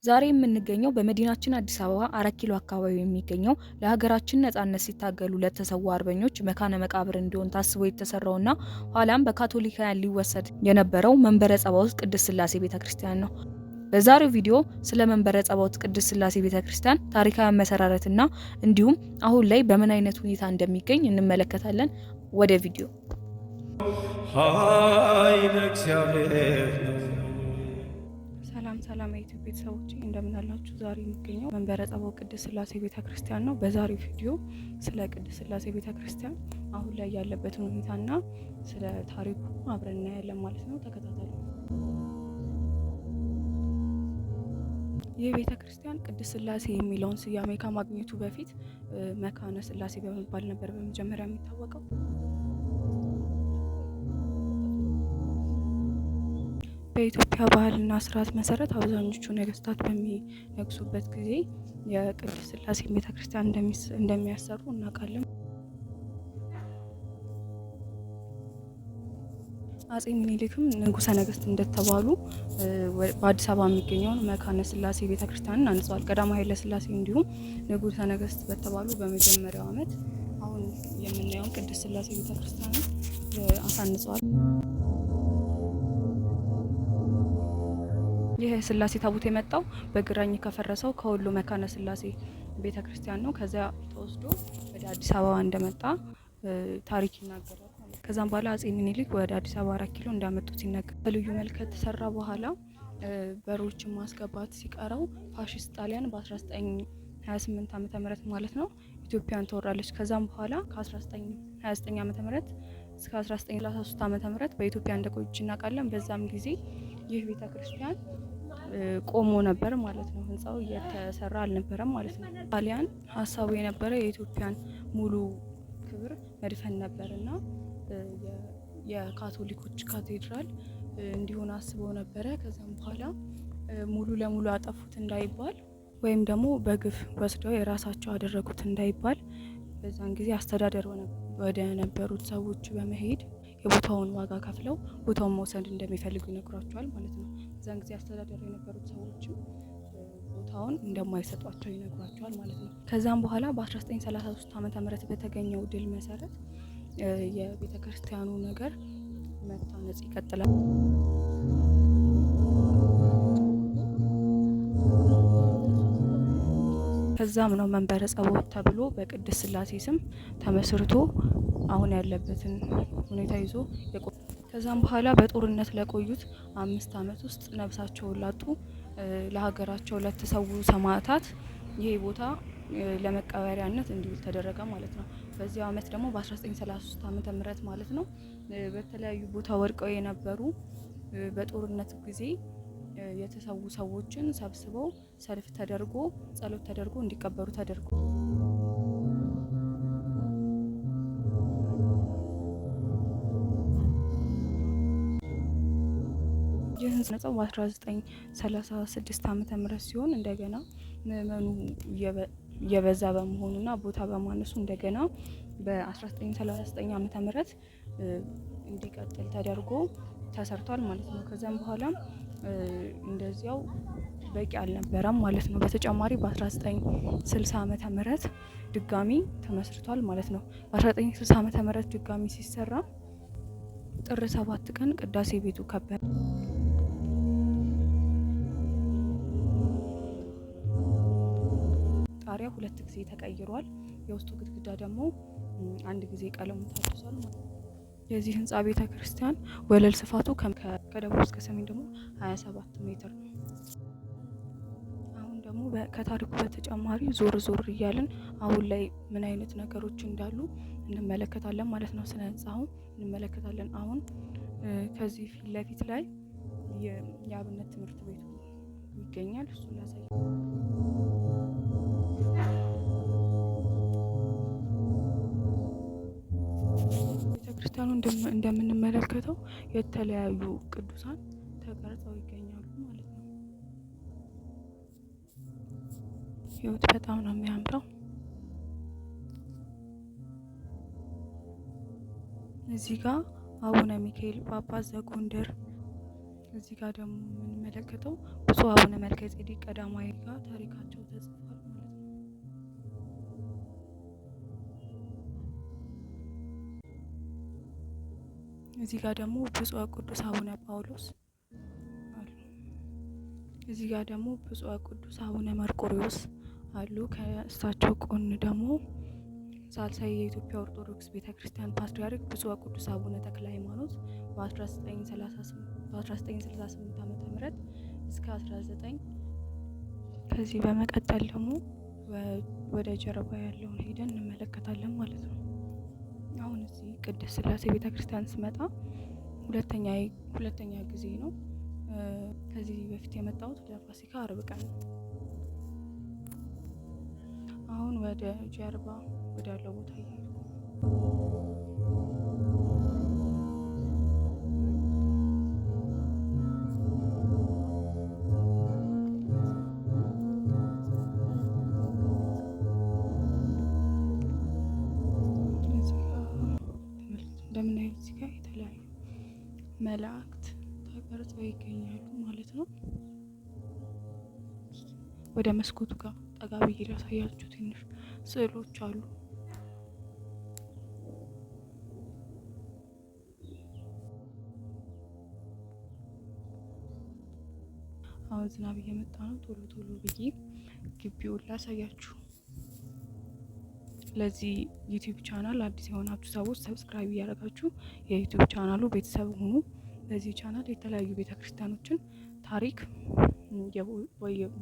ዛሬ የምንገኘው በመዲናችን አዲስ አበባ 4 ኪሎ አካባቢ የሚገኘው ለሀገራችን ነጻነት ሲታገሉ ለተሰዉ አርበኞች መካነ መቃብር እንዲሆን ታስቦ የተሰራውና ኋላም በካቶሊካውያን ሊወሰድ የነበረው መንበረ ጸባዖት ቅድስት ሥላሴ ቤተክርስቲያን ነው። በዛሬው ቪዲዮ ስለ መንበረ ጸባዖት ቅድስት ሥላሴ ቤተክርስቲያን ታሪካዊ አመሰራረትና እንዲሁም አሁን ላይ በምን አይነት ሁኔታ እንደሚገኝ እንመለከታለን። ወደ ቪዲዮ። ኃይለ እግዚአብሔር ነው። ሰላም ሰላም የዩቲዩብ ቤተሰቦች፣ እንደምን አላችሁ? ዛሬ የሚገኘው መንበረ ጸባዖት ቅድስት ሥላሴ ቤተክርስቲያን ነው። በዛሬው ቪዲዮ ስለ ቅድስት ሥላሴ ቤተክርስቲያን አሁን ላይ ያለበትን ሁኔታና ስለ ታሪኩ አብረን እናያለን ማለት ነው። ተከታተሉ። ይህ ቤተክርስቲያን ቅድስት ሥላሴ የሚለውን ስያሜ ከማግኘቱ በፊት መካነ ሥላሴ በመባል ነበር በመጀመሪያ የሚታወቀው። በኢትዮጵያ ባህልና ስርዓት መሰረት አብዛኞቹ ነገስታት በሚነግሱበት ጊዜ የቅድስት ሥላሴ ቤተክርስቲያን እንደሚያሰሩ እናውቃለን። አጼ ምኒልክም ንጉሰ ነገስት እንደተባሉ በአዲስ አበባ የሚገኘውን መካነ ሥላሴ ቤተክርስቲያንን አንጸዋል። ቀዳማዊ ኃይለ ሥላሴ እንዲሁም ንጉሰ ነገስት በተባሉ በመጀመሪያው ዓመት አሁን የምናየውን ቅድስት ሥላሴ ቤተክርስቲያንን አሳንጸዋል። ይህ የስላሴ ታቦት የመጣው በግራኝ ከፈረሰው ከወሎ መካነ ሥላሴ ቤተክርስቲያን ነው። ከዚያ ተወስዶ ወደ አዲስ አበባ እንደመጣ ታሪክ ይናገራል። ከዛም በኋላ አጼ ምኒልክ ወደ አዲስ አበባ 4 ኪሎ እንዳመጡት ይነገራል። በልዩ መልክ ከተሰራ በኋላ በሮችን ማስገባት ሲቀረው ፋሽስት ጣሊያን በ1928 ዓ.ም ማለት ነው ኢትዮጵያን ትወራለች። ከዛም በኋላ ከ1929 ዓ.ም እስከ 1933 ዓ.ም በኢትዮጵያ እንደቆየች እናውቃለን። በዛም ጊዜ ይህ ቤተክርስቲያን ቆሞ ነበር ማለት ነው። ህንፃው እየተሰራ አልነበረም ማለት ነው። ጣሊያን ሀሳቡ የነበረ የኢትዮጵያን ሙሉ ክብር መድፈን ነበር እና የካቶሊኮች ካቴድራል እንዲሆን አስበው ነበረ። ከዛም በኋላ ሙሉ ለሙሉ አጠፉት እንዳይባል ወይም ደግሞ በግፍ ወስደው የራሳቸው አደረጉት እንዳይባል በዛን ጊዜ አስተዳደር ወደ ነበሩት ሰዎች በመሄድ የቦታውን ዋጋ ከፍለው ቦታውን መውሰድ እንደሚፈልጉ ይነግሯቸዋል ማለት ነው። በዛን ጊዜ አስተዳደር የነበሩት ሰዎችም ቦታውን እንደማይሰጧቸው ይነግሯቸዋል ማለት ነው። ከዛም በኋላ በ1933 ዓ.ም በተገኘው ድል መሰረት የቤተ ክርስቲያኑ ነገር መታነጽ ይቀጥላል። ከዛም ነው መንበረ ጸባዖት ተብሎ በቅድስት ሥላሴ ስም ተመስርቶ አሁን ያለበትን ሁኔታ ይዞ። ከዛም በኋላ በጦርነት ለቆዩት 5 ዓመት ውስጥ ነፍሳቸውን ላጡ፣ ለሀገራቸው ለተሰዉ ሰማዕታት ይሄ ቦታ ለመቀበሪያነት እንዲውል ተደረገ ማለት ነው። በዚያው አመት ደግሞ በ1933 ዓ.ም ማለት ነው በተለያዩ ቦታ ወድቀው የነበሩ በጦርነት ጊዜ የተሰዉ ሰዎችን ሰብስበው ሰልፍ ተደርጎ ጸሎት ተደርጎ እንዲቀበሩ ተደርጎ። ይህ ህንጻው በ1936 ዓ.ም ሲሆን እንደገና ምዕመኑ እየበዛ በመሆኑና ቦታ በማነሱ እንደገና በ1939 ዓ.ም እንዲቀጥል ተደርጎ ተሰርቷል ማለት ነው። ከዚያም በኋላም እንደዚያው በቂ አልነበረም ማለት ነው። በተጨማሪ በ1960 ዓ.ም ድጋሚ ተመስርቷል ማለት ነው። በ1960 ዓ.ም ድጋሚ ሲሰራ ጥር 7 ቀን ቅዳሴ ቤቱ ከበረ። ጣሪያው ሁለት ጊዜ ተቀይሯል። የውስጡ ግድግዳ ደግሞ አንድ ጊዜ ቀለሙ ታድሷል ማለት ነው። የዚህ ህንፃ ቤተ ክርስቲያን ወለል ስፋቱ ከደቡብ እስከ ሰሜን ደግሞ 27 ሜትር ነው። አሁን ደግሞ ከታሪኩ በተጨማሪ ዞር ዞር እያልን አሁን ላይ ምን አይነት ነገሮች እንዳሉ እንመለከታለን ማለት ነው። ስነ ህንፃውን እንመለከታለን። አሁን ከዚህ ፊት ለፊት ላይ የአብነት ትምህርት ቤቱ ይገኛል። እሱን ላሳይ። ቤተክርስቲያኑ እንደምንመለከተው የተለያዩ ቅዱሳን ተቀርጸው ይገኛሉ ማለት ነው። ህይወት በጣም ነው የሚያምረው። እዚህ ጋር አቡነ ሚካኤል ጳጳስ ዘጎንደር፣ እዚህ ጋር ደግሞ የምንመለከተው ብፁዕ አቡነ መልከ ጼዴቅ ቀዳማዊ ጋር ታሪካቸው ተጽፏል ማለት ነው። እዚህ ጋር ደግሞ ብፁዕ ቅዱስ አቡነ ጳውሎስ አሉ። እዚህ ጋር ደግሞ ብፁዕ ቅዱስ አቡነ መርቆሪዎስ አሉ። ከእሳቸው ጎን ደግሞ ሳልሳይ የኢትዮጵያ ኦርቶዶክስ ቤተክርስቲያን ፓትርያርክ ብፁዕ ቅዱስ አቡነ ተክለ ሃይማኖት በ1968 ዓመተ ምህረት እስከ 19 ከዚህ በመቀጠል ደግሞ ወደ ጀርባ ያለውን ሄደን እንመለከታለን ማለት ነው። አሁን እዚህ ቅድስት ሥላሴ ቤተክርስቲያን ስመጣ ሁለተኛ ጊዜ ነው። ከዚህ በፊት የመጣሁት ለፋሲካ አርብ ቀን ነው። አሁን ወደ ጀርባ ወዳለው ቦታ እየሄድኩ ነው። እንደምናየው እዚህ ጋር የተለያዩ መላእክት ተቀርጸው ይገኛሉ ማለት ነው። ወደ መስኮቱ ጋር ጠጋ ብዬ ላሳያችሁ። ትንሽ ስዕሎች አሉ። አሁን ዝናብ እየመጣ ነው። ቶሎ ቶሎ ብዬ ግቢውን ላሳያችሁ። ለዚህ ዩቲዩብ ቻናል አዲስ የሆናችሁ ሰዎች subscribe እያደረጋችሁ የዩቲዩብ ቻናሉ ቤተሰብ ሁኑ። በዚህ ቻናል የተለያዩ ቤተክርስቲያኖችን ታሪክ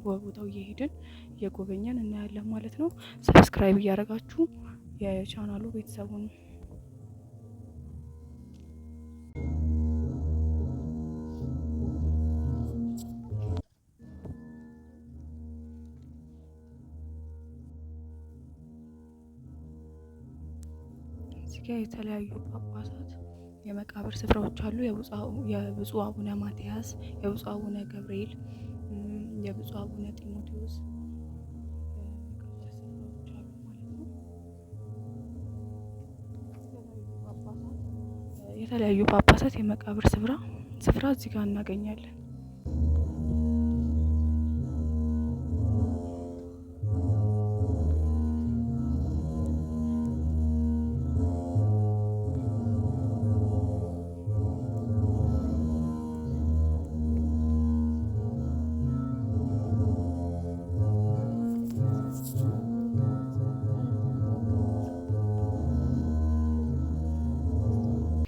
በቦታው እየሄድን እየጎበኘን እናያለን ማለት ነው። Subscribe እያደረጋችሁ የቻናሉ ቤተሰብ ሁኑ። እዚህ ጋ የተለያዩ ጳጳሳት የመቃብር ስፍራዎች አሉ። የብፁዕ አቡነ ማትያስ፣ የብፁዕ አቡነ ገብርኤል፣ የብፁዕ አቡነ ጢሞቴዎስ የመቃብር ስፍራዎች አሉ ማለት ነው። የተለያዩ ጳጳሳት የመቃብር ስፍራ እዚህ ጋር እናገኛለን።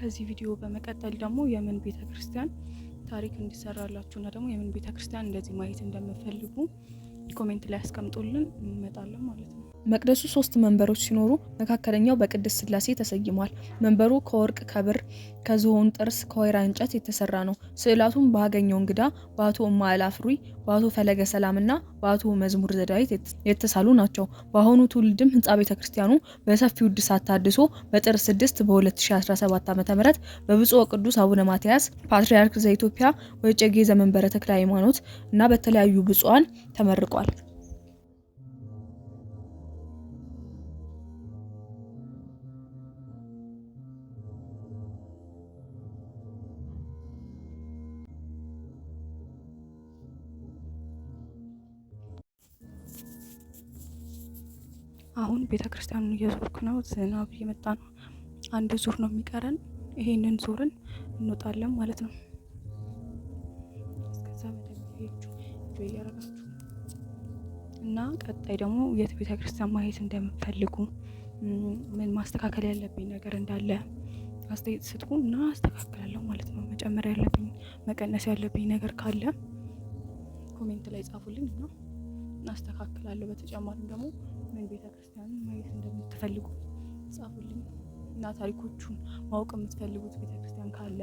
ከዚህ ቪዲዮ በመቀጠል ደግሞ የምን ቤተክርስቲያን ታሪክ እንዲሰራላችሁ እና ደግሞ የምን ቤተክርስቲያን እንደዚህ ማየት እንደምፈልጉ comment ላይ አስቀምጡልን፣ እንመጣለን ማለት ነው። መቅደሱ 3 መንበሮች ሲኖሩ መካከለኛው በቅድስት ሥላሴ ተሰይሟል። መንበሩ ከወርቅ፣ ከብር፣ ከዝሆን ጥርስ፣ ከወይራ እንጨት የተሰራ ነው። ስዕላቱም በአገኘው እንግዳ፣ በአቶ እማዕላፍሩይ፣ በአቶ ፈለገ ሰላምና በአቶ መዝሙር ዘዳዊት የተሳሉ ናቸው። በአሁኑ ትውልድም ህንጻ ቤተክርስቲያኑ በሰፊው እድሳት ታድሶ በጥር 6 በ2017 ዓ.ም በብፁዕ ወቅዱስ አቡነ ማትያስ ፓትርያርክ ዘኢትዮጵያ ወእጨጌ ዘመንበረ ተክለ ሃይማኖት እና በተለያዩ ብፁዓን ተመርቋል። አሁን ቤተክርስቲያኑን እየዞርኩ ነው። ዝናብ እየመጣ ነው። አንድ ዙር ነው የሚቀረን። ይሄንን ዙርን እንወጣለን ማለት ነው። እስከዛ በደንብ ሄዱ እያረጋችሁ እና ቀጣይ ደግሞ የት ቤተክርስቲያን ማየት እንደምትፈልጉ ምን ማስተካከል ያለብኝ ነገር እንዳለ አስተያየት ስጡ እና አስተካክላለሁ ማለት ነው። መጨመር ያለብኝ መቀነስ ያለብኝ ነገር ካለ comment ላይ ጻፉልኝ እና አስተካክላለሁ። በተጨማሪም ደግሞ ምን ቤተክርስቲያን ማየት እንደምትፈልጉ ጻፉልኝ እና ታሪኮቹን ማወቅ የምትፈልጉት ቤተክርስቲያን ካለ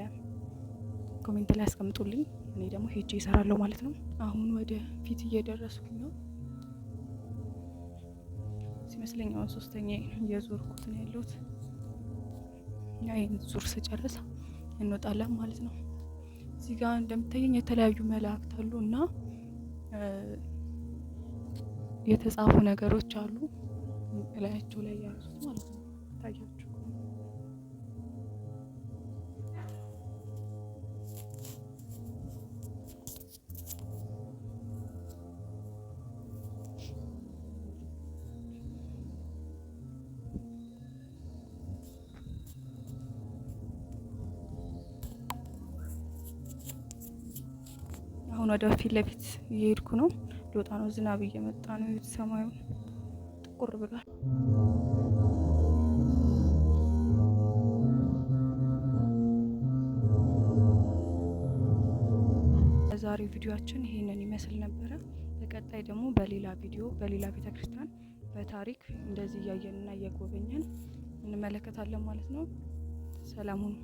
comment ላይ አስቀምጡልኝ። እኔ ደግሞ ሄጄ እሰራለሁ ማለት ነው። አሁን ወደ ፊት እየደረስኩኝ ነው ሲመስለኝ። አሁን 3ኛ እየዞርኩት ነው ያለሁት። ይሄን ዙር ስጨርስ እንወጣለን ማለት ነው። እዚህ ጋር እንደምታየኝ የተለያዩ መላእክት አሉ እና የተጻፉ ነገሮች አሉ እላያቸው ላይ ያሉት ማለት ነው። ታያችሁ አሁን ወደ ፊት ለፊት እየሄድኩ ነው። ልወጣ ነው። ዝናብ እየመጣ ነው። ሰማዩ ጥቁር ብሏል። የዛሬው ቪዲዮአችን ይሄንን ይመስል ነበረ። በቀጣይ ደግሞ በሌላ ቪዲዮ በሌላ ቤተክርስቲያን በታሪክ እንደዚህ እያየንና እየጎበኘን እንመለከታለን ማለት ነው። ሰላም ሁኑ።